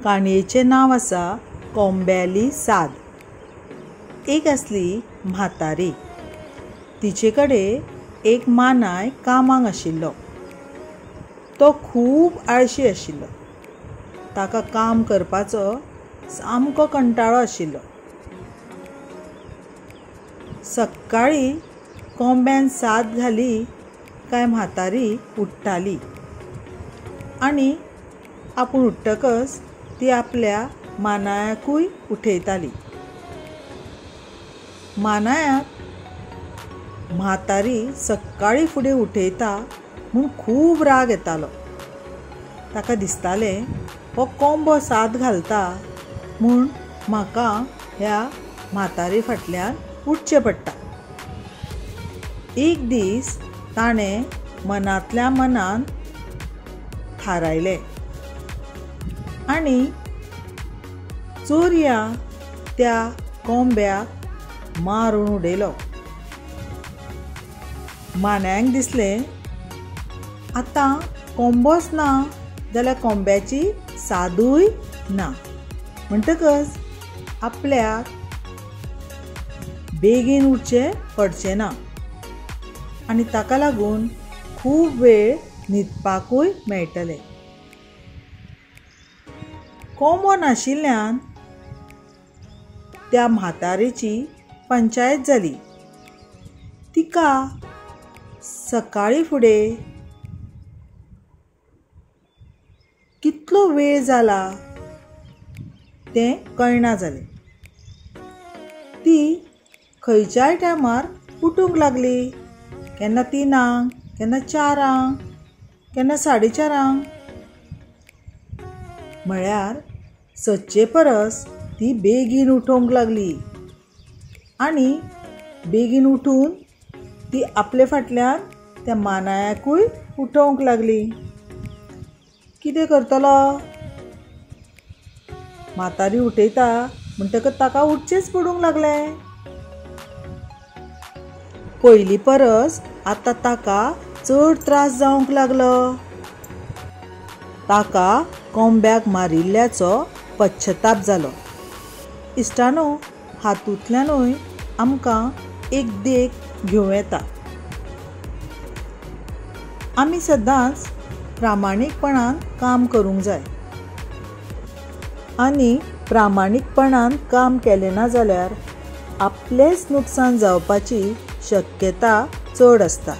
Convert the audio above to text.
काणयेचें नांव आसा कोंब्याली साद. एक आसली म्हातारी. तिचे कडेन एक मानाय कामाक आशिल्लो. तो खूब आळशी आशिल्लो. ताका काम करपाचो सामको कंटाळो आशिल्लो. सकाळीं कोंब्यान साद घाली काय म्हातारी उठ्ठाली आनी आपूण उठ्ठकच ती आपल्या मानायाकूय उठयताली. मानायाक म्हातारी सकाळीं फुडें उठयता म्हूण खूब राग येतालो. ताका दिसतालें हो कोंबो साद घालता म्हूण म्हाका ह्या म्हातारे फाटल्यान उठचें पडटा. एक दीस ताणें मनांतल्या मनान थारायलें आनी चोरयां त्या कोंब्याक मारून उडयलो. मानायांक दिसलें आतां कोंबोच ना जाल्यार कोंब्याची सादूय ना, म्हणटकच आपल्याक बेगीन उठचें पडचें ना आनी ताका लागून खूब वेळ न्हिदपाकूय मेळटलें. कोंबो नाशिल्ल्यान त्या म्हातारेची पंचायत जाली. तिका सकाळीं फुडें कितलो वेळ जाला तें कळना जालें. ती खंयच्याय टायमार उठूंक लागली. केन्ना 3 , केन्ना 4, केन्ना 4:30. म्हळ्यार सदचे परस ती बेगीन उठोवंक लागली आनी बेगीन उठून ती आपले फाटल्यान त्या मानायाकूय उठोवंक लागली. कितें करतलो? म्हातारी उठयता म्हणटकच ताका उठचेंच पडूंक लागलें. पयलीं परस आतां ताका चड त्रास जावंक लागलो. ताका कोंब्याक मारिल्ल्याचो पश्चताप जालो. इश्टानो, हातूंतल्यानूय आमकां एक देख घेवं येता. आमी सदांच प्रामाणीकपणान काम करूंक जाय आनी प्रामाणीकपणान काम केलें ना जाल्यार आपलेंच नुकसान जावपाची शक्यता चड आसता.